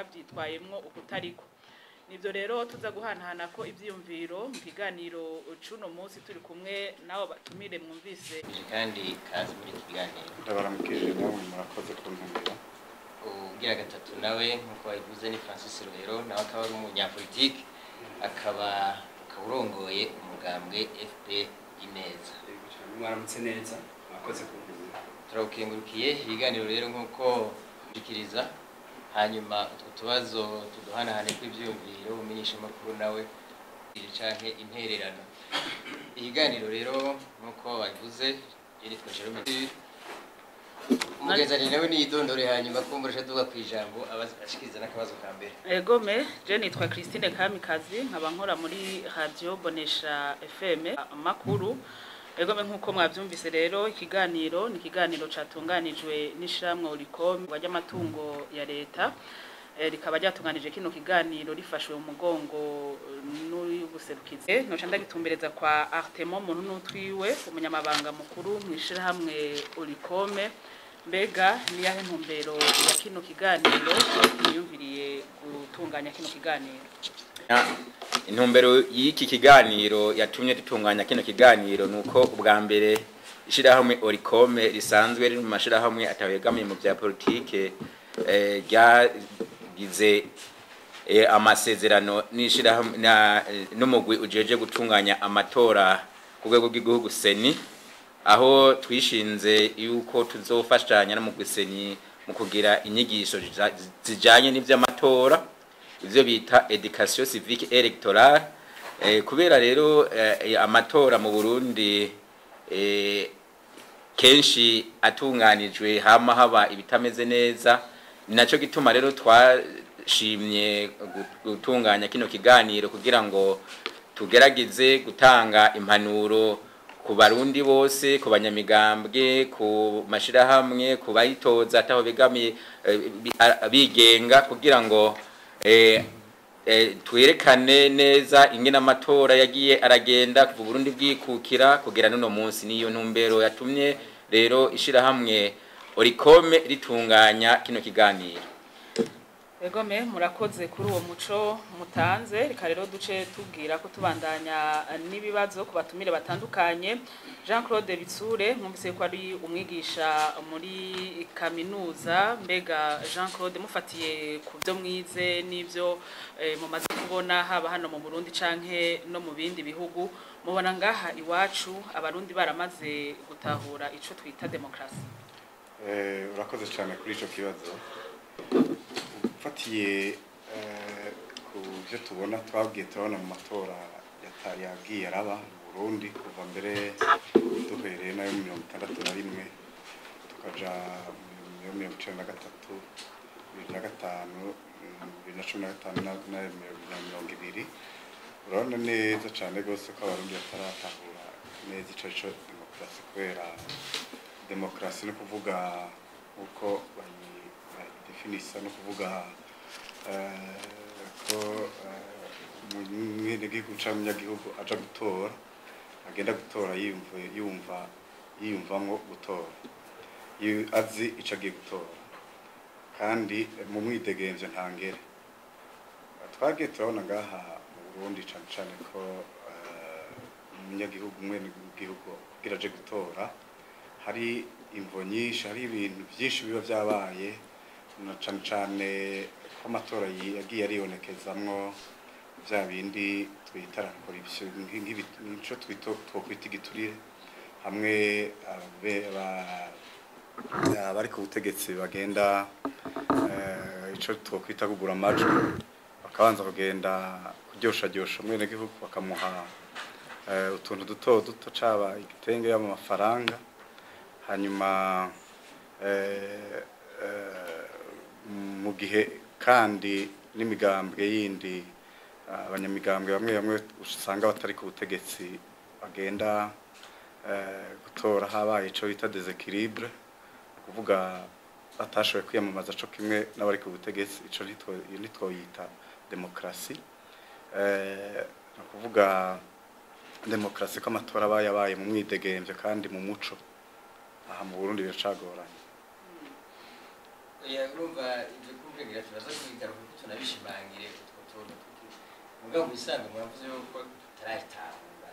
bavyitwayemwo ukutariko. Nivyo rero tuza guhanahana ko ivyiyumviro mu kiganiro c'uno munsi, turi kumwe n'abo batumire mwumvise. Kandi kazi muri iki kiganiro. Ndabaramukije namwe, murakoze kuntumira. Ugira gatatu nawe, nk'uko babivuze, ni Francis Rohero, nawe akaba ari umunyapolitike, akaba urongoye umugambwe FP Ineza. Mwaramutse neza, mwakoze kuntumira. Turagukengurukiye. Ibiganiro rero nk'uko ushikiriza, hanyuma utwo tubazo tuduhanahane kw'ivyiyumviro, umenyesha makuru nawe canke intererano. Ikiganiro rero nk'uko babivuze, nitwa Jerome, umugenzanire nawe niyidondore, hanyuma kumbura tuvuga ku ijambo ashikiriza n'akabazo ka mbere. Egome, je nitwa Christine Kamikazi, nkaba nkora muri Radio Bonesha FM amakuru. Egome, nkuko mwavyumvise rero, ikiganiro ni ikiganiro catunganijwe n'ishirahamwe Olucome ry'amatungo ya leta. Rikaba ryatunganije kino kiganiro rifashwe mu mugongo n'ubuserukizi. Noca ndagitumbereza kwa Artemo muntu n'utwiwe, umunyamabanga mukuru mu ishirahamwe Olucome. Mbega niyahe ntumbero ya kino kiganiro, mwiyumviriye gutunganya kino kiganiro? Intumbero y'iki kiganiro yatumye dutunganya kino kiganiro nuko ubwa mbere ishirahamwe Olucome risanzwe riri mu mashirahamwe atawegamiye mu bya politike, ryagize amasezerano n'ishirahamwe n'umugwi ujeje gutunganya amatora ku rwego rw'igihugu, CENI, aho twishinze yuko tuzofashanya n'umugwi CENI mu kugira inyigisho zijanye n'ivy'amatora, ivyo bita éducation civique électorale. Kubera rero amatora mu Burundi kenshi atunganijwe hama haba ibitameze neza, ni naco gituma rero twashimye gutunganya kino kiganiro kugira ngo tugerageze gutanga impanuro ku Barundi bose, ku banyamigambwe, ku mashirahamwe, ku bayitoza ataho begamiye, bigenga, kugira ngo twerekane neza ingene amatora yagiye aragenda kuva Burundi bwikukira kugera n'uno munsi. Niyo ntumbero yatumye rero ishirahamwe Olucome ritunganya kino kiganiro. Egome, murakoze kuri uwo muco mutanze. Reka rero duce tubwira ko tubandanya n'ibibazo ku batumire batandukanye. Jean Claude Bitsure, mwumvise ko ari umwigisha muri kaminuza. Mbega Jean Claude, mufatiye ku byo mwize n'ibyo mumaze kubona, haba hano mu Burundi canke no mu bindi bihugu, mubona ngaha iwacu Abarundi baramaze gutahura ico twita demokrasi? Urakoze cyane kuri ico kibazo. Ufatiye ku byo tubona, twabwiye turabona mu matora yagiye araba mu Burundi kuva mbere duhereye nayo 61, tukaja mu 93, 2005, 2015 na 2020, urabona neza cyane rwose ko Abarundi bataratahura neza ico arico demokarasi, kubera demokarasi ni kuvuga uko bayidefinisa, no kuvuga ko umwenegihugu canke umunyagihugu aja gutora, agenda gutora yumva yiyumvamwo gutora, azi ico agiye gutora, kandi mu mwidegemvyo ntangere. Twagiye turabona ngaha mu Burundi cane cane ko umunyagihugu, umwenegihugu, kugira aje gutora hari imvo nyinshi, hari ibintu byinshi biba vyabaye, na cane cane ko amatora yagiye aribonekezamwo vya bindi twita la corruption, nk'ico twokwita igiturire, hamwe abari ku butegetsi bagenda ico twokwita kugura amajwi, bakabanza kugenda kuryosharyosha umwenegihugu, bakamuha utuntu duto duto, caba igitenge, yaba amafaranga. Hanyuma mu gihe kandi n'imigambwe yindi, abanyamigambwe bamwe bamwe usanga batari ku butegetsi bagenda gutora habaye ico bita déséquilibre, kuvuga batashoboye kwiyamamaza co kimwe n'abari ku butegetsi. Ico iyo ntitwoyita demokarasi. Ni ukuvuga demokarasi ko amatora aba yabaye mu mwidegemvyo kandi mu muco. Aha mu Burundi biracagoranye. Oya, urumva ibyo kumvira turaza kubigaruka kuko tunabishimangire utwo tuntu mugabo mu bisanzwe muravuze yuko tutarayitahura,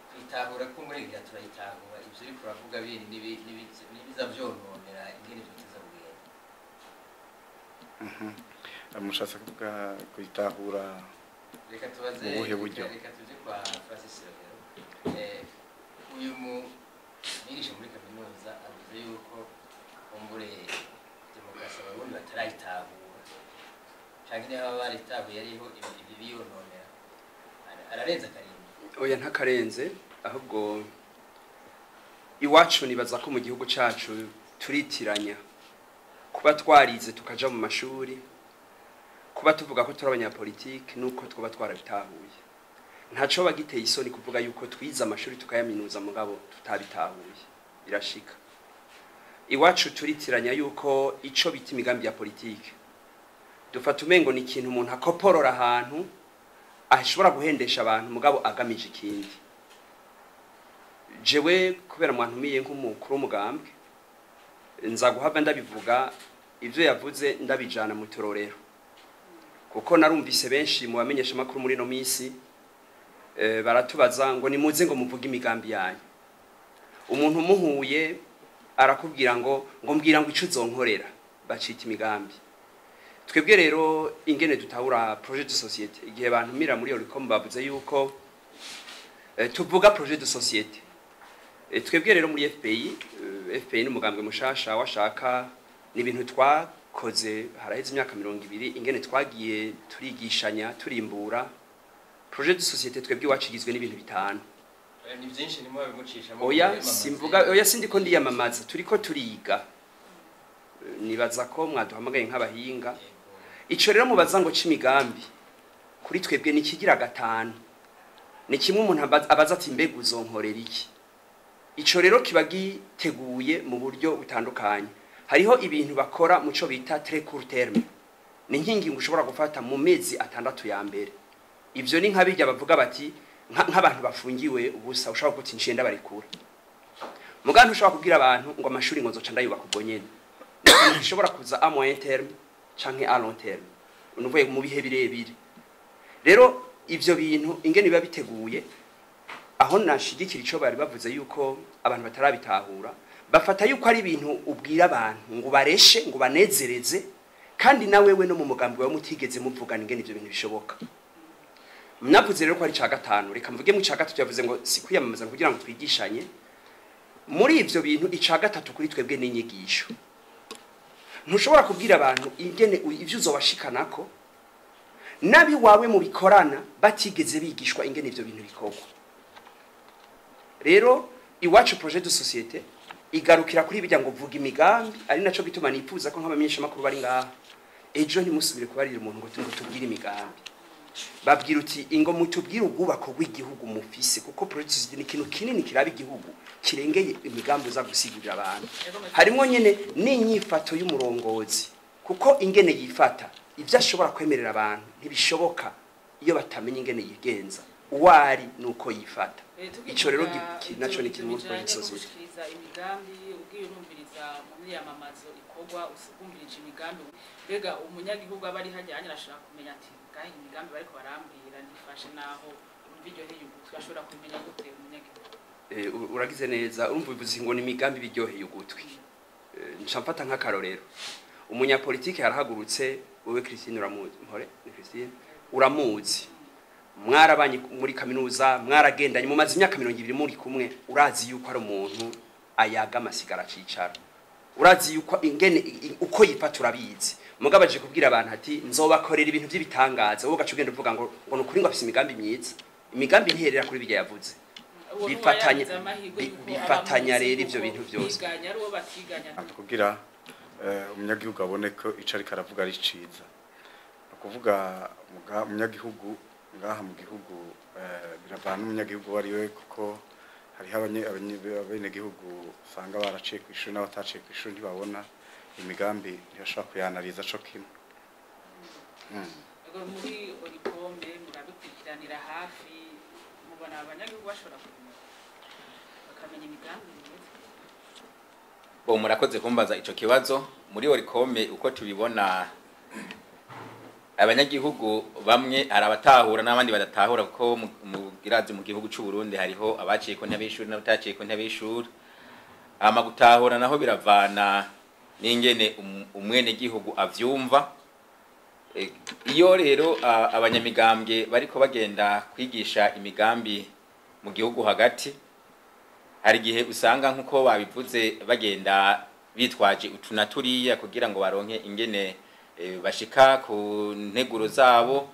kuyitahura ko muri ngira turayitahura. Ibyo uriko uravuga bindi n'ibiza vyononera ingene vyoteza kugenda. Mushatse kuvuga kuyitahura? Reka tubaze. Mu buhe buryo? Reka tuje kwa Francis Rohero. Uyu mu mwigisha muri kaminuza avuze yuko kumbure demokarasi Abarundi batarayitahura, canke niba baba baritahuye ariho ibi biyononera. Ararenze akarimbi? Oya, ntakarenze. Ahubwo iwacu nibaza ko mu gihugu cacu turitiranya kuba twarize tukaja mu mashuri, kuba tuvuga ko turi abanyapolitike, nuko twaba twarabitahuye. Ntaco bagiteye isoni kuvuga yuko twize amashuri tukayaminuza mugabo tutabitahuye, birashika. Iwacu turitiranya yuko ico bita imigambi ya politike dufata umengo ni ikintu umuntu akoporora ahantu ashobora guhendesha abantu mugabo agamije ikindi. Jewe kubera mwantumiye nk'umukuru w'umugambwe, nza guhava ndabivuga ivyo yavuze ndabijana mu turorero, kuko narumvise benshi mu bamenyesha makuru muri no misi baratubaza ngo nimuze ngo muvuge imigambi yanyu. Umuntu umuhuye arakubwira ngo mbwira ngo ico uzonkorera, bacita imigambi. Twebwe rero ingene dutahura projet de société, igihe bantumira muri Olucome bavuze yuko tuvuga projet de société. Twebwe rero muri FPI, FPI ni umugambwe mushasha washaka, ni ibintu twakoze haraheze imyaka 20, ingene twagiye turigishanya turimbura projet de société. Twebwe iwacu igizwe n'ibintu bitanu. Ni byinshi nimo bimucishamo. Oya, simvuga, oya, sindiko ndiyamamaza, turiko turiga. Nibaza ko mwaduhamagaye nk'abahinga. Ico rero mubaza ngo c'imigambi, kuri twebwe ni kigira gatanu, ni kimwe umuntu abaza ati: "Mbega uzonkorera iki?" Ico rero kiba giteguye mu buryo butandukanye. Hariho ibintu bakora mu co bita très court terme, ni nk'ingingo ushobora gufata mu mezi 6 ya mbere. Ivyo ni nka bijya bavuga bati nk'abantu bafungiwe ubusa, ushobora kuti nciye ndabarekura. Mugabo ntushobora kubwira abantu ngo amashuri ngo nzoca ndayubaka ubwo nyene. Ni ikintu gishobora kuza à moyen terme canke à long terme, nuvuye mu bihe birebire. Rero ivyo bintu ingene biba biteguye, aho nashigikira ico bari bavuze yuko abantu batarabitahura, bafata yuko ari ibintu ubwira abantu ngo bareshe, ngo banezereze, kandi na wewe no mu mugambi wawe mutigeze muvugana ingene ivyo bintu bishoboka. Mnavuze rero ko ari ca gatanu, reka mvuge mu ca gatatu. Yavuze ngo si kwiyamamaza kugira ngo twigishanye muri ivyo bintu. Ica gatatu kuri twebwe n'inyigisho. Ntushobora kubwira abantu ingene ivyo uzobashikanako nabi wawe mubikorana batigeze bigishwa ingene ivyo bintu bikorwa. Rero iwacu projet de société igarukira kuri bijya ngo vuga imigambi, ari naco gituma nifuza ko nk'abamenyesha makuru bari ngaha ejo ntimusubire kubarira umuntu ngo tubwire imigambi. Babwira uti: "Ingo mutubwire ubwubako bw'igihugu mufise", kuko projet de société ni ikintu kinini kiraba igihugu, kirengeye imigambi uza gusigurira abantu. Harimwo nyene n'inyifato y'umurongozi, kuko ingene yifata, ibyo ashobora kwemerera abantu ntibishoboka iyo batamenya ingene yigenza, uwari nuko yifata. Ico rero naco ni kimwe muri projet de société. Gushikiriza imigambi, ugiye urumviriza mu myiyamamazo ikorwa, wumvirije imigambi, mbega umunyagihugu aba ari hajya arashaka kumenya ati: "Gahe imigambi bariko barambwira ntifashe naho urumva iryoheye ugutwi?" Ashobora kumenya gute umunyagihugu? Uragize neza. Urumva bivuze ngo ni imigambi biryoheye ugutwi. Nca mfata nk'akarorero, umunyapolitike yarahagurutse, wewe Christine uramuzi, mpore ni Christine, uramuzi, mwarabanye muri kaminuza, mwaragendanye, mumaze imyaka 20 muri kumwe, urazi yuko ari umuntu ayaga amasigara acicara, urazi yuko ingene uko yifata urabizi. Mugabo aje kubwira abantu ati: "Nzobakorera ibintu by'ibitangaza", wowe ugaca ugenda uvuga ngo ni ukuri ngo afise imigambi myiza. Imigambi ntiherera kuri bijya yavuze. Uwo ni uwayagize amahirwe yuko Bifatanya abamuzi rero ivyo kuko bintu vyose. biganya ari uwo batiganya. Kugira umunyagihugu abone ko ico ariko aravuga ari ciza, ni ukuvuga umunyagihugu ngaha mu gihugu, biravana n'umunyagihugu uwo ari we, kuko hariho abenegihugu usanga baraciye kw'ishuri n'abataciye kw'ishuri, ntibabona imigambi, ntibashobora kuyanariza co kimwe. Ego, muri Olucome murabikurikiranira hafi, mubona abanyagihugu bashobora kumenya, bakamenya imigambi myiza? Bo, murakoze kumbaza ico kibazo. Muri Olucome, uko tubibona, abanyagihugu bamwe hari abatahura n'abandi badatahura, kuko mu mu gihugu c'u Burundi hariho abaciye ku ntebe y'ishuri n'abataciye ku ntebe y'ishuri. Hama gutahura naho biravana n'ingene umwenegihugu avyumva. Iyo rero abanyamigambwe bariko bagenda kwigisha imigambi mu gihugu hagati, hari igihe usanga, nk'uko babivuze, bagenda bitwaje utu na turiya kugira ngo baronke ingene bashika ku nteguro zabo.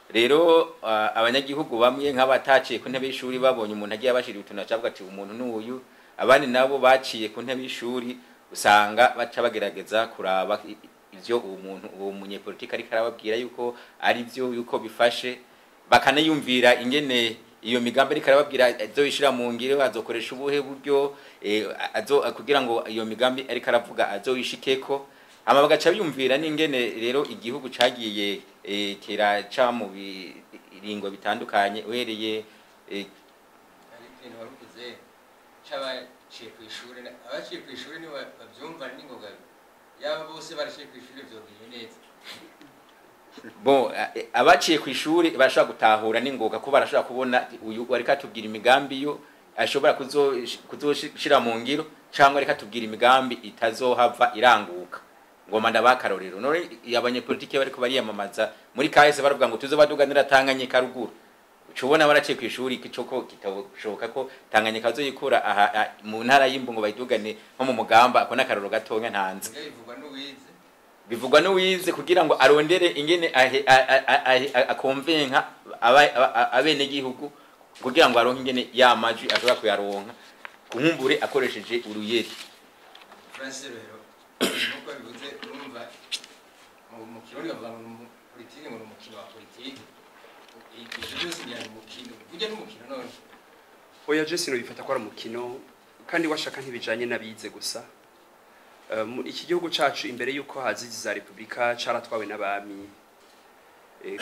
Rero abanyagihugu bamwe nk'abataciye ku ntebe y'ishuri, babonye umuntu agiye abashira utuntu, acavuga ati: "Umuntu n'uyu." Abandi nabo baciye ku ntebe y'ishuri, usanga baca bagerageza kuraba ivyo uwo muntu, uwo munyepolitike ariko arababwira yuko ari byo, yuko bifashe, bakanayumvira ingene iyo migambi ariko arababwira azoyishira mu ngiro, azokoresha ubuhe buryo azo kugira ngo iyo migambi ariko aravuga azoyishikeko. Hama bagaca biyumvira n'ingene rero igihugu cagiye kiraca mu biringo bitandukanye, uhereye Hari ikintu waruvuze c'abaciye ku ishuri, abaciye ku ishuri nibo bavyumva n'ingoga. Yaba bose baraciye ku ishuri, vyogiye neza. Bon, abaciye ku ishuri barashobora gutahura n'ingoga, ko barashobora kubona uyu ariko atubwira imigambi yo ashobora kuzoshira mu ngiro, cyangwa ariko atubwira imigambi itazohava iranguka. Ngoma ndabakarorero: none abanyepolitike bariko bariyamamaza muri kahise baravuga ngo tuzoba tuganira Tanganyika ruguru, ucubona baraciye ku ishuri kicoko kitashoboka ko Tanganyika bazoyikura aha mu ntara y'Imbo ngo bayidugane nko mu Mugamba. Ako n'akarorero gatonya ntanze. Mbega bivugwa n'uwize? Bivugwa n'uwize kugira ngo arondere ingene akonvenka abenegihugu kugira ngo aronke ingene ya majwi ashobora kuyaronka, kunkumbure akoresheje uruyeri. Francis rero, nk'uko bivuze, urumva mu Kirundi bavuga ngo politike, ngo ni umukino wa politike. Ivyo byose ngira ni umukino, burya n'umukino none? Oya, je sinobifata ko ari umukino, kandi washaka ntibijanye n'abize gusa. Iki gihugu cacu, imbere y'uko haza izi za repubulika, caratwawe n'abami.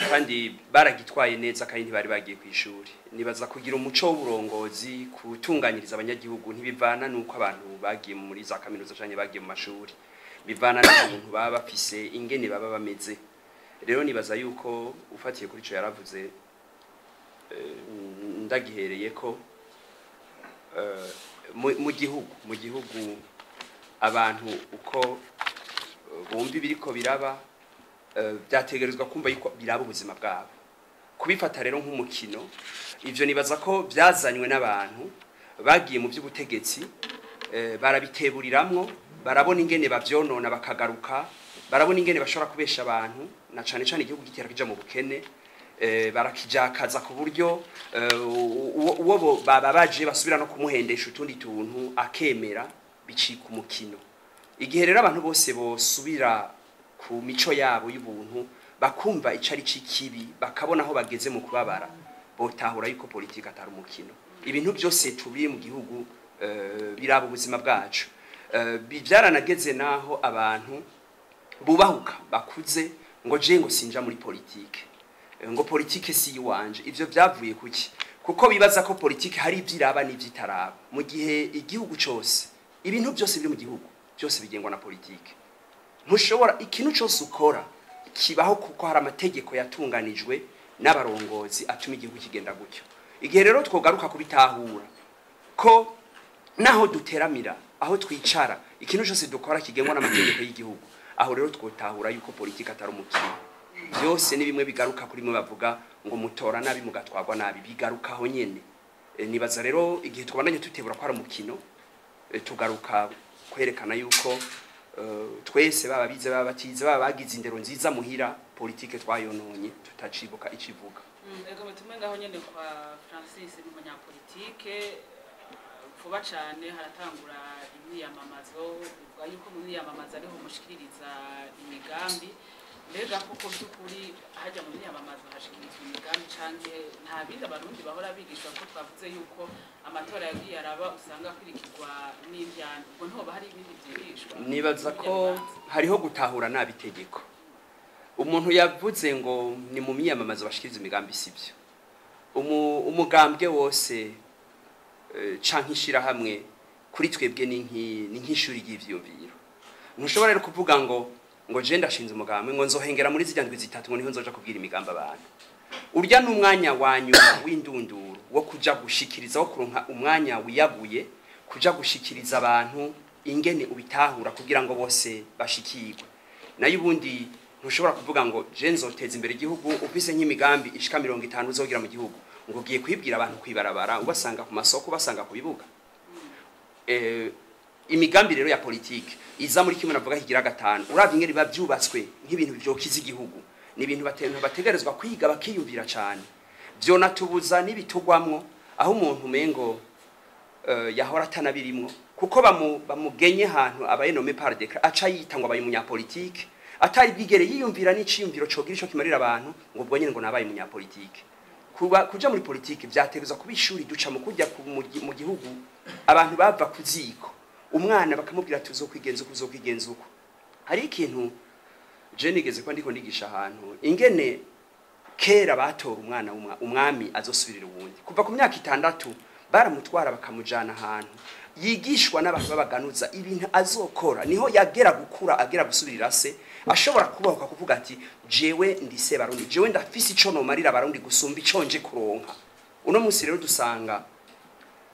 Kandi baragitwaye neza, kandi ntibari bagiye ku ishuri. Nibaza kugira umuco w'uburongozi, kutunganyiriza abanyagihugu, ntibivana n'uko abantu bagiye muri za kaminuza canke bagiye mu mashuri, bivana n'ukuntu baba bafise, ingene baba bameze. Rero nibaza yuko ufatiye kuri ico yaravuze, ndagihereye ko mu gihugu abantu uko bumva ibiriko biraba, byategerezwa kumva yuko biraba ubuzima bwabo. Kubifata rero nk'umukino, ivyo nibaza ko byazanywe n'abantu bagiye mu by'ubutegetsi, barabiteburiramwo, barabona ingene bavyonona, bakagaruka barabona ingene bashobora kubesha abantu, na cane cane igihugu gitera kija mu bukene, barakijakaza ku buryo uwo bababaje basubira no kumuhendesha utundi tuntu akemera, bicika umukino. Igihe rero abantu bose bosubira ku mico yabo y'ubuntu, bakumva ico ari c'ikibi, bakabona aho bageze mu kubabara, botahura yuko politiki atari umukino. Ibintu byose tubiri mu gihugu biraba ubuzima bwacu. Byaranageze naho abantu bubahuka bakuze ngo: "Je ngo sinja muri politike, ngo politike si iwanje." Ivyo byavuye kuki? Kuko bibaza ko politike hari ivyo iraba n'ivyo itaraba, mu gihe igihugu cose, ibintu byose biri mu gihugu byose bigengwa na politike. Ntushobora, ikintu cyose ukora kibaho kuko hari amategeko yatunganijwe n'abarongozi atuma igihugu kigenda gutyo. Igihe rero twogaruka kubitahura ko naho duteramira, aho twicara, ikintu cyose dukora kigengwa n'amategeko y'igihugu, aho rero twotahura yuko politike atari umukino. Byose ni bimwe bigaruka kuri mwe bavuga ngo mutora nabi mugatwarwa nabi, bigaruka aho nyene. Nibaza rero igihe twabandanye tutebura ko ari umukino, tugaruka kwerekana yuko twese, baba bize, baba batize, baba bagize indero nziza muhira, politike twayononye tutacibuka icivuga. Ego, mutume ngaho nyene kwa Francis, ni umunyapolitike. Vuba cane haratangura imyiyamamazo, bivuga yuko mu myiyamamazo ariho mushikiriza imigambi. Mbega koko by'ukuri hajya mu myiyamamazo hashikirizwa imigambi, canke nta bindi Abarundi bahora bigishwa? Ko twavuze yuko amatora yagiye araba usanga akurikirwa n'imvyano, ubwo ntihoba hari ibindi vyigishwa? Nibaza ko hariho gutahura nabi itegeko. Umuntu yavuze ngo ni mu myiyamamazo bashikiriza imigambi, sibyo. Umugambwe wose canke ishirahamwe Kuri twebwe ni nk'ishuri ry'ivyiyumviro. Ntushobora rero kuvuga ngo je ndashinze umugambi, ngo nzohengera muri zirya ndwi 3, ngo niho nzoja kubwira imigambi abantu. Urya n'umwanya wa nyuma w'indunduro wo kuja gushikiriza, wo kuronka umwanya wiyaguye kuja gushikiriza abantu ingene ubitahura kugira ngo bose bashikirwe. Nayo ubundi ntushobora kuvuga ngo je nzoteza imbere igihugu ufise nk'imigambi ishika 50 uzogira mu gihugu, ngo ugiye kwibwira abantu kwibarabara, ubasanga ku masoko, ubasanga ku bibuga. Imigambi rero ya politike iza muri kimwe navuga kigira gatanu, uravye ingene biba vyubatswe nk'ibintu vyokiza igihugu, ni ibintu bategerezwa kwiga bakiyumvira cane. Vyonatubuza n'ibitugwamwo aho umuntu umengo yahora atanabirimwo, kuko bamugenye hantu abaye nommé par décret, aca yita ngo abaye umunyapolitike, atari bwigere yiyumvira n'iciyumviro cogira ico kimarira abantu, ngo ubwo nyene ngo nabaye umunyapolitike. Kuba kuja muri politike vyategerezwa kuba ishuri duca mu kujya mu gihugu. Abantu bava ku ziko, umwana bakamubwira ati uzokwigenza uko, uzokwigenza uko. Hari ikintu je nigeze ko ndiko ndigisha ahantu, ingene kera batora umwana umwami azosubirira uwundi. Kuva ku myaka 6 baramutwara bakamujana ahantu yigishwa n'abantu babaganuza ibintu azokora, niho yagera gukura agera gusubirira se, ashobora kubahuka kuvuga ati jewe ndi se Barundi, jewe ndafise ico nomarira Abarundi gusumba ico nje kuronka. Uno munsi rero dusanga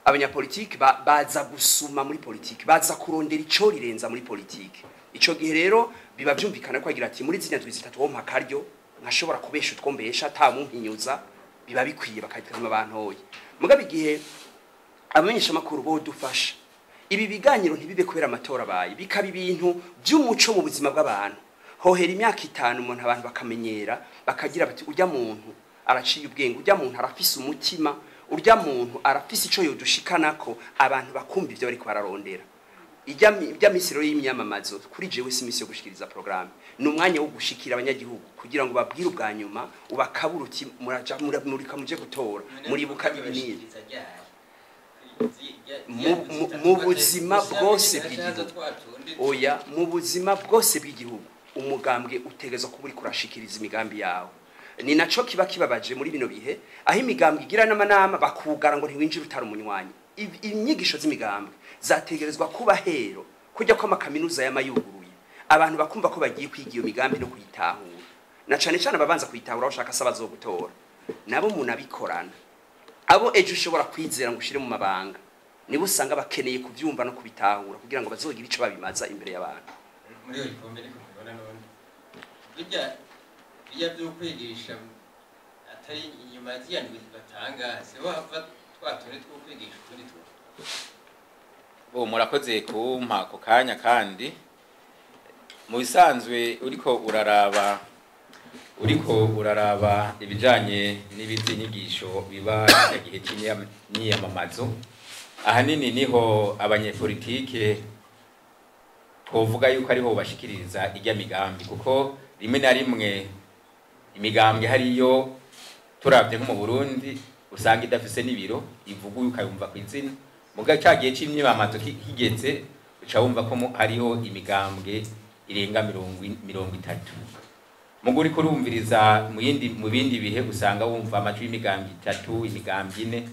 abanyapolitike baza gusuma muri politike, baza kurondera ico rirenza muri politike. Ico gihe rero biba vyumvikana ko agira ati muri ziriya ndwi 3 wo mpakaryo nkashobora kubesha utwo mbesha ata mumpinyuza, biba bikwiye bakabituma bantoye. Mugabe igihe abamenyesha makuru bo dufasha ibi biganiro ntibibe kubera amatora abaye, bikaba ibintu by'umuco mu buzima bw'abantu. Hohera imyaka 5 umuntu abantu bakamenyera, bakagira bati urya muntu araciye ubwenge, urya muntu arafise umutima, urya muntu arafise ico yodushikanako, abantu bakumva ivyo bariko bararondera. Ijya misiro y'imyamamazo kuri jewe si misi yo gushikiriza programme, ni umwanya wo gushikira abanyagihugu kugira ngo babwire ubwa nyuma, ubakabura uti muraja murika muje gutora, muribuka ibi n'ibi. Mu buzima bwose bw'igihugu, oya, mu buzima bwose bw'igihugu umugambwe utegezwa kuba uriko urashikiriza imigambi yawe. Ni naco kiba kibabaje muri bino bihe aho imigambwe igira n'amanama bakugara ngo ntiwinjire utari umunywanyi. Inyigisho z'imigambwe zategerezwa kuba hero kujya ko amakaminuza y'amayuguruye, abantu bakumva ko bagiye kwiga iyo migambi no kuyitahura, na cane cane ababanza kuyitahura bashaka saba zo gutora nabo munabikorana. Abo ejo ushobora kwizera ngo ushire mu mabanga nibo usanga bakeneye kuvyumva no kubitahura kugira ngo bazogire ico babimaza imbere y'abantu. Muri iyo ikombe niko mubibona none, bijya byo kwigisha atari inyuma ziyandwi batanga, se wahava twatuntu two kwigisha utundi tuntu. Bo murakoze kumpa ako kanya. Kandi mu bisanzwe uriko uraraba ibijanye n'ibizinyigisho biba gihe cy'imyamamazo, ahanini niho abanyepolitike twovuga yuko ariho bashikiriza ijya migambi, kuko rimwe na rimwe imigambwe hariyo turavye nko mu Burundi usanga idafise n'ibiro ivuga ukayumva ku izina. Muga ca gihe c'imyamamazo kigeze uca wumva ko hariho imigambwe irenga 30. Muga uriko urumviriza mu bindi bihe usanga wumva amajwi y'imigambwe 3, imigambwe 4.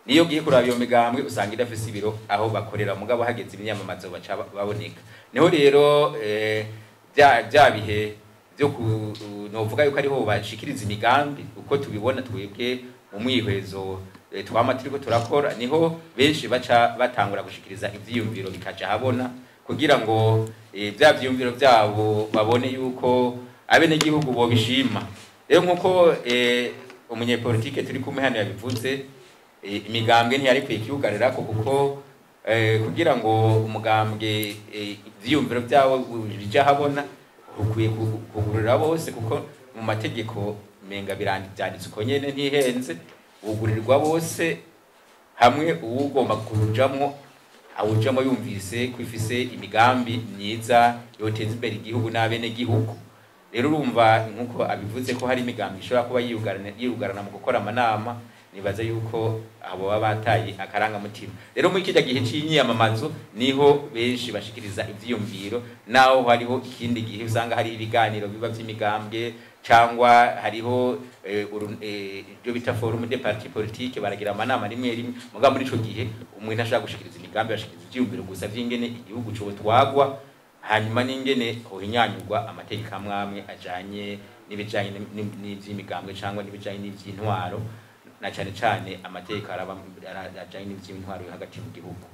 Niyo giye kuraba iyo migambwe usanga idafise ibiro aho bakorera, mugabo hageze imyamamazo baca baboneka. Niho rero bya bihe byo novuga yuko ariho bashikiriza imigambi uko tubibona twebwe mu mwihwezo twama turiko turakora, niho benshi baca batangura gushikiriza ivyiyumviro bikaca habona, kugira ngo bya vyiyumviro byabo babone yuko abenegihugu bobishima. Rero nkuko umunyepolitike turi kumwe hano yabivuze, imigambwe ntiyari kwikyugarira kuko kugira ngo umugambwe ivyiyumviro byabo bija habona ukwiye kugurira bose, kuko mu mategeko menga byanditse uko nyene ntihenze, ugurirwa bose hamwe uwugomba kurujamwo awujamwo yumvise kwifise imigambi myiza yoteza imbere igihugu n'abene gihugu. Rero urumva nkuko abivuze ko hari imigambi ishobora kuba yiyugarana mu gukora amanama, nibaza yuko abo baba bataye akarangamutima. Rero muri kijya gihe c'imyamamazo niho benshi bashikiriza ivyiyumviro, naho hariho ikindi gihe usanga hari ibiganiro biba vy'imigambwe cyangwa hariho ibyo bita forum de parti politique, baragira amanama rimwe rimwe. Mugabo muri ico gihe umwe ntashaka gushikiriza imigambi, ashikiriza ivyiyumviro gusa vy'ingene igihugu cotwagwa, hanyuma n'ingene hohinyanyurwa amategeko amwe amwe ajanye n'ibijanye n'ivy'imigambwe cyangwa n'ibijanye n'ivy'intwaro, na cane cane amategeko araba ajanye n'ivy'intwaro yo hagati mu gihugu.